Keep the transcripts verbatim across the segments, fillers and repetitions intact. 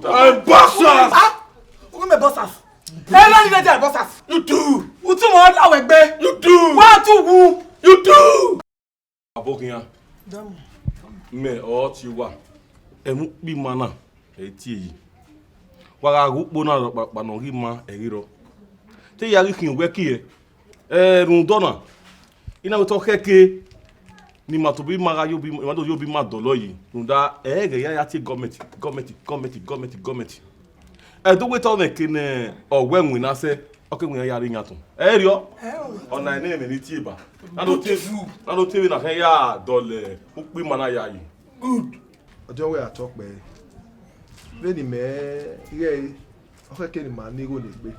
Hey, bossers! Ah! Ugu mẹ bossers. Ẹ na ni vbe dia bossers. You do. Utu mọ la wẹ gbe. You do. Wa tu wu. You do. Aboghian. Dọmọ. Mẹ ọ tie uwa. Ẹmwẹ ukpo ima na, ẹ i tie yi. Wa gha ghe ukpo na rhọkpakpa ne ọ ghi ma ẹre rrọọ. Te ya ghi khian uwẹ kie, ẹ, rhunmwuda ọna, I na wẹ te ọ khẹke ne ima tobọ ima gha ye obọ ima, ima do ye obọ ima dọlọ yi. Rhunmwuda ẹghẹ ya ya tie gọọmẹnti, gọọmẹnti, gọọmẹnti, gọọmẹnti, gọọmẹnti. Ẹdẹ uwẹ te ọmwẹ ke ne ọ wẹ winna sẹ, ọ ke winna ya rre iyan tọn. Ẹ i rriọ? Ọna ẹnẹ ẹmwẹ ne I tie ba. Na do tie, na do tie vbene a khẹ ya dọlọ ukpo ima na ya yi. Good. Ọdiọn wẹ a tọ kpẹẹ. Vbene imẹ ghẹ ẹre, ọ khẹke ne ima ne igho ne egbe.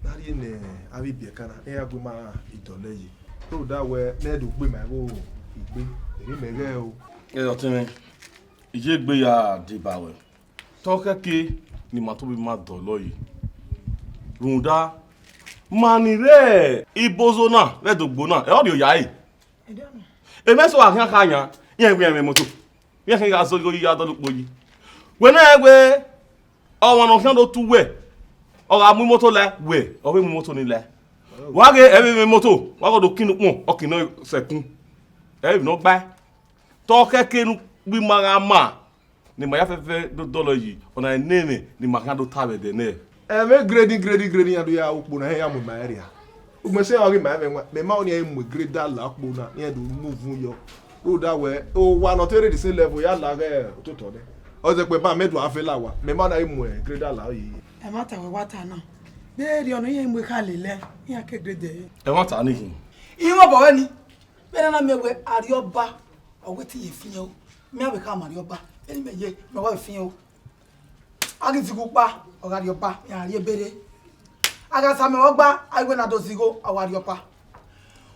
Ne a rhie ne avbe ibiẹka na, iran gu ima idọlọ yi. Rhunmwuda wẹ ne ẹ do gbe ima igho igbe, erriọ mẹ ghẹ o. Ẹ ọtẹn mwẹ, I ye egbe ya deba ruẹ. Te ọ khẹke ne ima tobọ ima dọlọ yi. Rhunmwuda, ma ni rre ibozo na vbe ẹdogbo na, ẹ ọ rhie oya ẹre. Emẹ sẹ wa khian kha yan, iran wẹ iran mwẹ imoto. Iran khian gha zẹ igho yi ya dọlọ ukpo yi. Wẹ na rẹn wẹ, ọmwa ne ọ khian do tu wẹ, ọ gha mu imoto lae, wẹ, ọ vbe mu imoto ni lae. Wa ghe ẹ vbe mwẹ imoto, wa ghe ọ do kin ukpọn, ọ kin nọ sẹkun. Ẹ vbe ne ọ gbae. Te ọ khẹke ne ukpo ima gha ma, ne ima ya fẹfẹ do dọlọ yi, ọna ẹnẹ ẹmwẹ ne ima khian do ta vbe ẹdẹ nẹ. Ẹmwẹ gredi gredi gredi iran do ya ukpo na, iran ya mu ima ẹre ria. Ugbẹn sẹ ọ ghi ma ẹmwẹ wan, mẹ ma ọnii mu greda la ukpo na, iran do mu vun yọ. Rhunmwuda wẹ, owa ne ọ te rre the same level ya la ghe ototọ nẹ. Ọ zẹ kpẹ ba mẹ do a vẹ la wa, mẹ ma na mu greda la yi. Ẹmwata wẹ wa ta na, de erriọ ne irẹn mu ekhale lẹ, iran ke grade ẹre. Ẹmwata ni khin. Irẹn obọ wẹ ni, vbene a na miẹn wẹ Arriọba, ọ wẹ te iye fian o, mẹ a vbe kha ma Arriọba, vbene imẹ ye, mẹ wa vbe fian o. A ghi zighi ukpa, ọ gha rrie ọba, iran rrie ebe rre. A gha sa amẹ vbe ọgba, a i wẹ ne a do zigho, ọ wa rrie ọba.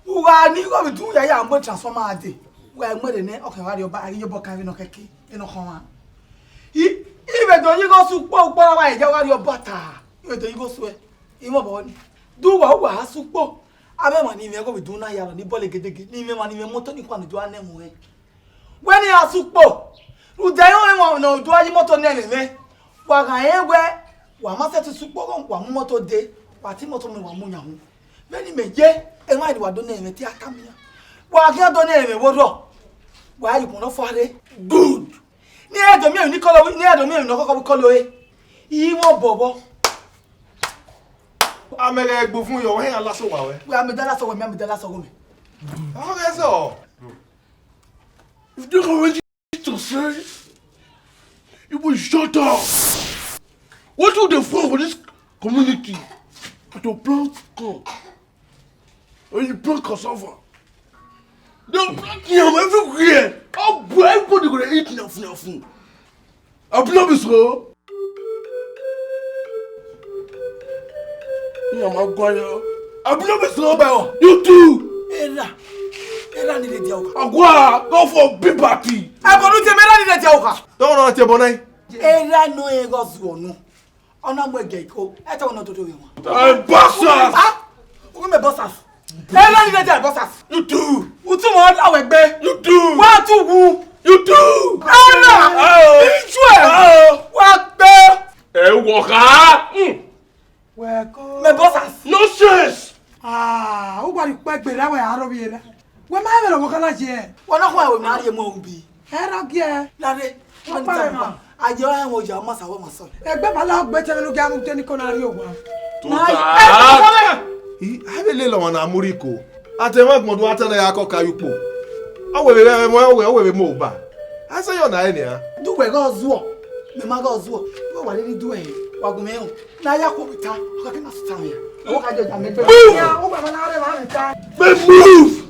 U gha ni igho vbe idun ya ya mu transformer dee, u gha mu ẹre nẹ, ọ khian wa rrie ọba, a ghi ye obọ kan vbene ọ khẹke, vbene ọ khọn ọmwa. I, I vbe do ye igho sẹ ukpo, ukpo na wa ye ya wa rrie ọba ta, I vbe do ye igho sẹ uẹ, I mwẹ obọ ni. De uwa, uwa gha sẹ ukpo, avbe emwa ni mwẹ igho vbe idun na ya rọ ni bọle gedege, ni mwẹ emwa ni mwẹ imoto ni khuan ne u do a nẹ mu ẹn. Wẹ ne iran sẹ ukpo, rhunmwuda iran ọnrẹn ne ọ do a ye imoto ne ẹmwẹ mwẹ, wa gha rẹn wẹ wa ma sẹtin sẹ ukpo, wa mu imoto dee, wa ta imoto mwẹ wa mu yan uhunmwu. Vbene imẹ ye, emwa ni wa do ne ẹmwẹ te a tama iran. Wa khian do ne ẹmwẹ vbe orhọ, wa ya ukpọn nọ fua rre. Good. Ne iran do miẹn emwi ne ikọlọ, ne iran do miẹn emwi ne ọ khọkhọ vbe ikọlọ ẹre. I mwẹ obọ vbọ. Amẹ ghẹ gbe ufun yọ, wẹ iran la sẹ owa wẹ. Wẹ amẹ da la sẹ owa mẹ, amẹ da la sẹ owa mẹ. Ọ ghẹ zọ. If they don't ready to say, you will shut up. What do they for for this community? To plant corn. Or you plant cassava. They plant yam everywhere. How everybody gonna eat nothing, nothing? I blow this road. Iran ma guan yọ. Abi no be so ba o. You too. Erha. Erha ni rre dia oka. Agua, go for big party. Ẹbọ ne u tie mẹ, erha ni rre dia oka. Don't run table nine. Erha no e gho zuọ nu. Ọ na mu ẹgẹ iko. Ẹ te wẹ ne ọ dodo vbe wọn. Hey, bossers! Ah! U mẹ bossers. Erha ni rre dia bossers. You too. U tu mọ la wẹ gbe. You too. Wa tu wu. You too. Erha. Oh. Isu ẹ. Oh. Wa gbe. Ẹ wọ ha. Mm. Mẹ bossers. Nonsense! Ah, u gba rhie ukpẹ gberra wẹ aro vbiẹ na. Wẹ ma rẹn vberriọ ọvbokhan na ye. Wẹ na khun ẹvbo ne a rhie mu ubi. Ẹrọ giẹ. Lare, wọ́n ní tàbí pa. Ayé ọ̀rẹ́ wọn yà ọmọ sàwọ́ wọn sọ. Ẹgbẹ́ bàálà ọgbẹ́ tẹ́lẹ̀ ló gé amúgbé ní kọ́nà rí òwò. Tuta. I, a vbe lele ọmwa na mu rre iko. Atẹmwẹ agbọn do atan na ya kọ ka ye ukpo. Ọ wẹ vbe, ọ wẹ, ọ wẹ, ọ wẹ vbe mu oba. A sẹ yọ na ẹre nian. Du wẹ ghe ọ zuọ. Mẹ ma ghe ọ zuọ. Wẹ wa rhirhi du ẹre. Wa gu mwẹ rẹn. Na ya khuo vbe ta. Ọ ka ke na sita mwẹ. Ọ ka jọ ja mẹ gbe. Move! Ya, ọ gba ma na rre wa vbe ta. Mẹ move!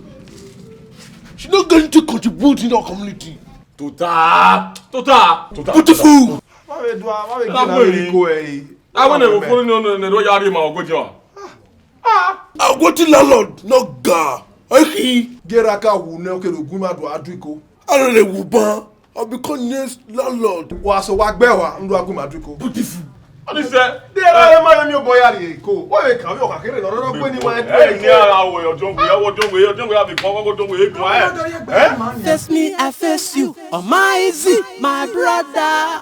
She not going to contribute in our community. Tuta! Tuta! Tuta! Beautiful! Wa vbe du a, wa vbe ghe na vbe rre iko ẹre. A wẹ ne ẹvbo fo ne ọ ya rhie ma ọgọjọ. Ah, what landlord no ga. Ekhi. Gere a ka wu ne ọ kere ogun ma do a du iko. A rẹ lẹ wu ban. I become next landlord. Wa so wa gbẹ wa, n do a gu ma du iko. Beautiful. What is that? De ra ma mi obọ ya rhie iko. Wa vbe kan vbe ọka kere nọ rọ gbe ni wa. Ẹ ni ara wẹ ọjọ wẹ, ọjọ wẹ, ọjọ wẹ a vbe kọ, ọjọ wẹ e dun ẹ. Face me, I face you. Oh my easy, my brother.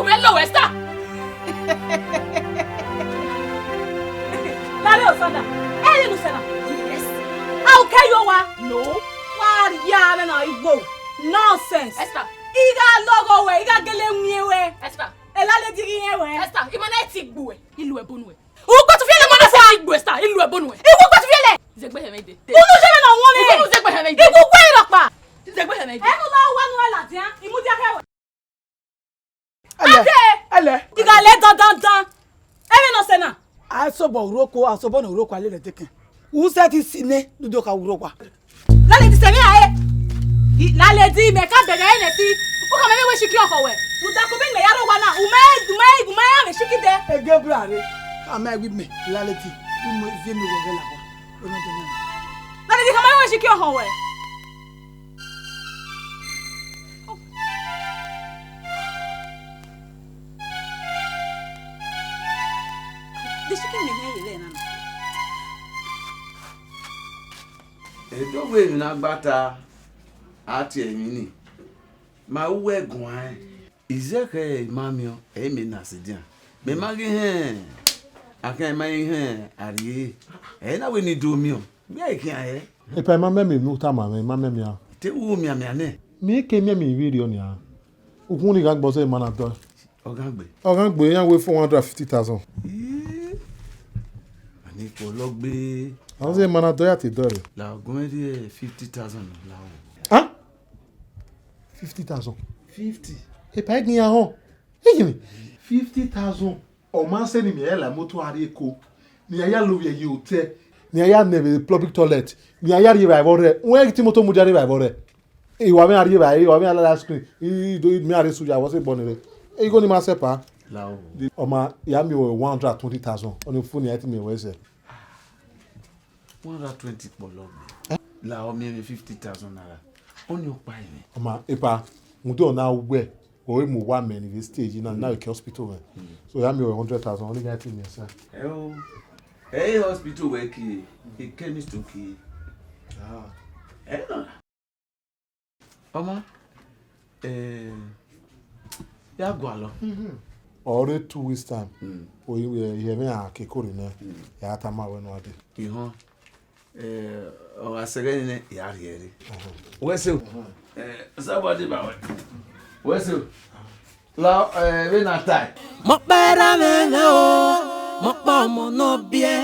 gu mwẹ lo wẹ, Esther. Lare Osana. Ẹ i re ne u sẹ na? Yes. A u kẹ yo wa? No. Wa rhie mwẹ na igho. Nonsense. Esther. I gha lọghọ wẹ, I gha gele wiẹn wẹ. Esther. Elaledi ghi rẹn wẹ. Esther, ima na ti gbe uẹ, I lu ẹbọ nuẹ. U gbe tufiẹlẹ, ima na ti gbe uẹ, Esther, I lu ẹbọ nuẹ. I gbe tufiẹlẹ. Zẹgbe hẹ mwẹ dede. Unu ye mwẹ na wọn mwẹ. I gbe zẹgbe hẹ mwẹ dede. I gbe uwẹ rọkpa. Zẹgbe hẹ mwẹ dede. Ẹ nu la wa nu la dian, I mudia kẹ wẹ. Ẹlẹ, Ade! Ẹlẹ. I gha lẹ dandandan. Ẹ i re ne ọ sẹ na? Asobọ uroko, asobọ ne uroko a lele ẹdẹkẹn. U sẹ ti si nẹ, dudu ka uroko a. Laledi, sẹ emwi a re. I, Laledi, mẹ ka bẹghe ẹre nẹ ti. U khama mwẹ wẹ shiki ọkhọ wẹ. Rhunmwuda ko vbene mẹ ya rre owa na, u ma, u ma, u ma ya mwẹ shiki dẹ. Ege bra re. Khama wẹ mẹ, Laledi, u mu ezi emi wẹ ghẹ la owa. Laledi, khama mwẹ wẹ shiki ọkhọ wẹ. De shiki mẹ hẹn ye vbe na na? Edo wẹ emwi na gba ta, a tie emwi ni, ma ru wẹ guan ẹn. Izẹghẹ ima miẹn ọẹn, ẹ i mẹ na sẹ edian. Mẹ ma ghi hẹn, a khian ma ghi hẹn a rrie, ẹ i na wẹ ne I do miẹn ọẹn, mẹ i khian hẹ. Epa, ima mẹ emwi ne u tama mwẹ, ima mẹ emwi a. Te u mianmian nẹ? Mẹ ke miẹn emwi vberriọ nian. Ukhunmwu ni gha gbe ọzọ, ima na dọe. Ọ gha gbe. Ọ gha gbe, iran wẹ four hundred fifty thousand. Ii, a ni kpọlọ gbe. Ọ zẹ ima na dọe ya te dọe rre. La ọgọmẹ rhie fifty thousand la o. Ah? Fifty thousand. Fifty. Epa, i ghi ya họn. Iyẹn. Fifty thousand. Ọ ma sẹ ne imẹ ya la moto a rrie Eko, ne iran ya lovbiẹ ye hotel, ne iran ya nẹ vbe public toilet, ne iran ya rhie evbare vbe ọrhẹ, wẹ te imoto mudia rhie evbare vbe ọrhẹ. Iwa mwẹ a rhie evbare, iwa mwẹ a lala screen, i, i, i, mẹ a rhie suya, vbọ sẹ bọ nẹ rre. Igho ni ma sẹ pa. La o. Ọ ma ya miẹn wẹ one hundred and twenty thousand, ọni fu ne a te miẹn wẹ sẹ. One hundred twenty kpọlọ gbe. La ọ miẹn mwẹ fifty thousand naira. Ọni ọkpa ẹmwẹ. Ọ ma, epa, rhunmwuda ọna wẹ, ọ i mu owa mẹ ni vbe stage na, na ke hospital mwẹ. So, ya miẹn wẹ hundred thousand, ọni gha te miẹn sẹ. Ẹ o, ẹ i hospital wẹ ke, e chemist ke. Ah. Ẹ na. Ọ ma, eh, ya gualọ. Ọ rre two weeks time. Mm. O, eh, ihe mwẹ a ke kore nẹ, mm, ya tama wẹ ne a dee. Ihọn, eh, ọ gha sẹ ẹghẹ nẹ, ya rhie ẹre. Wẹ sẹ o. Eh, somebody ba wẹ. Wẹ sẹ o. La, eh, vbe na tae. Mọkpa erha mwẹ mwẹ o, mọkpa ọmọ ne ọ biẹ,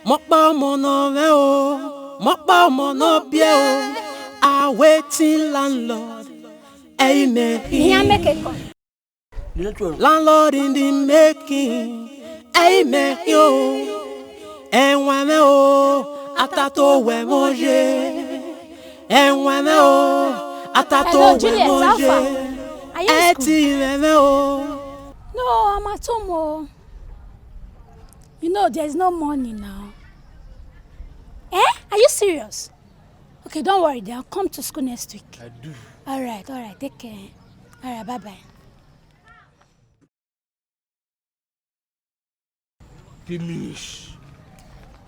mọkpa ọmọ ne ọ mwẹ o, mọkpa ọmọ ne ọ biẹ o, a waiting landlord, ẹ i mẹ. Iran make call. Landlord in the making, ẹ i mẹ o, ẹwaẹn mwẹ o, a ta to wẹ mwẹ oye. Ẹwaẹn mwẹ o, a ta to wẹ mwẹ oye. Hello, Juliet, how far? Ẹ i ti mwẹ mwẹ o. No, I'm at home o. You know, there's no money now. Eh? Are you serious? Okay, don't worry, then I'll come to school next week. I do. All right, all right, take care. All right, bye-bye. Three minutes.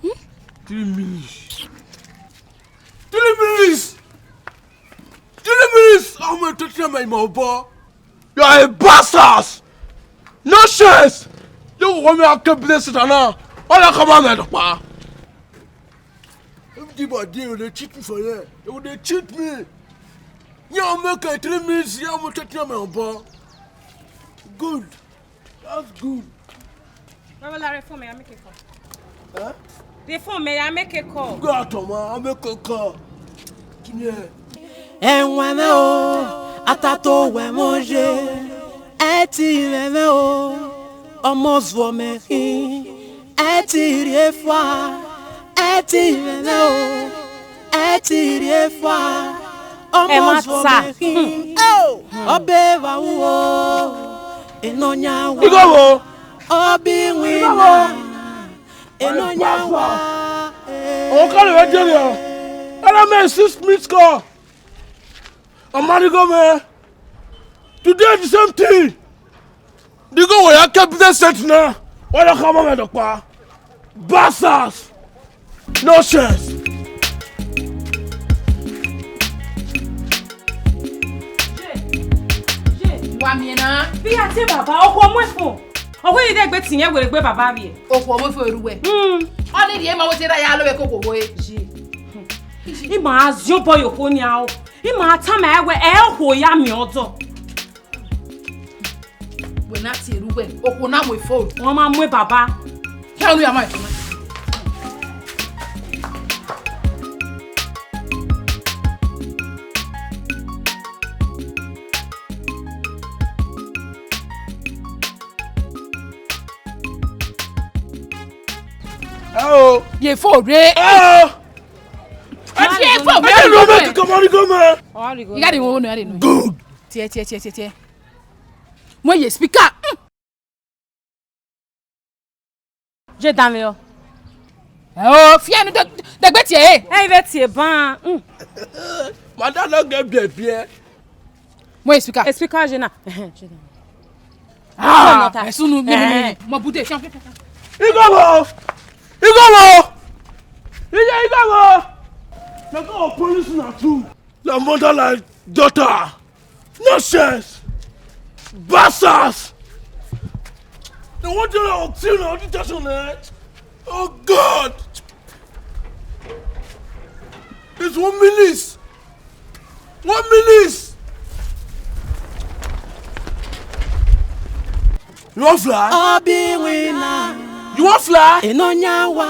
Hmm? Three minutes. Three minutes. Ọmọ tottenham ima obọ. You are a bastard. Nonsense. Yo, wo me ake blessed ana. Wala khama mwẹ dọkpa. Everybody, you dey cheat me for here. You dey cheat me. Yeah, I'll make a three minutes. Yeah, I'm taking my ball. Good. That's good. Baba, la reform, I make a call. Huh? Reform, I make a call. Go out, man. I make a call. Yeah. Ẹwẹn mwẹ o, atato wẹ mọ ye, ẹ ti mwẹ mwẹ o, ọmọ zuọ mẹ khin, ẹ ti rhie fua, ẹ ti mwẹ mwẹ o, ẹ ti rhie fua, ọmọ zuọ mẹ khin, ọbe vba wu o, enọ yan wa, ọbe iwinna, enọ yan wa. Ọkọ rẹ vbe dẹrriọ, ẹna mẹ six minutes call. Amarigo mẹ. Today the same thing. Digo wẹ ya ke business set na. Wala khama mwẹ dọkpa. Bastards. Nonsense. Wa miẹn na. Bi a te baba, ọkhuọ mu ẹfo. Ọkhuọ ni dẹgbe tiẹn were gbe baba vbiẹ. Okhuo mu ẹfo eru wẹ. Hmm. Ọ ni rhie ma wẹ te ra ya lo vbe koko wo e. Ye. I ma ziobọ ye okhuo ni aro. I ma tama ẹre wẹ, ẹ okhuo ya miẹn ọdọ. Wẹ na tie ru wẹ, okhuo na mu phone. Wọ́n máa mú ẹ bàbá. Kẹ ọnu ya ma phone. Ẹ o. Ye phone re. Ẹ o. Ẹ ti ye phone re. Ẹ jẹ́ ló bẹ kí kọ́mọ́rí kọ́mọ́. Ìyá rẹ̀ wọ́n wọ́n nù, ìyá rẹ̀ nù. Good. Tiẹ̀, tiẹ̀, tiẹ̀, tiẹ̀, tiẹ̀. Mo ye speaker. Mm. Je dan vbe ọ. Ẹ o, fi ẹnu dẹ-, dẹgbe tie. Ẹ i vbe tie ban. Mm. Madam no get biẹ biẹ. Mo ye speaker. E speaker je na. Ẹhẹn, je na. Ah, ẹsunu mi, mi, mi, mi. Mo bude, fian, fian, fian, fian. Ighoho! Ighoho! Iye Ighoho! Na go police na too. La mother like daughter. Nonsense! Bastards! They want to know till the detention, eh? Oh God! It's one minute! One minute! You wan fly? Obi winner. You wan fly? Enonya wa.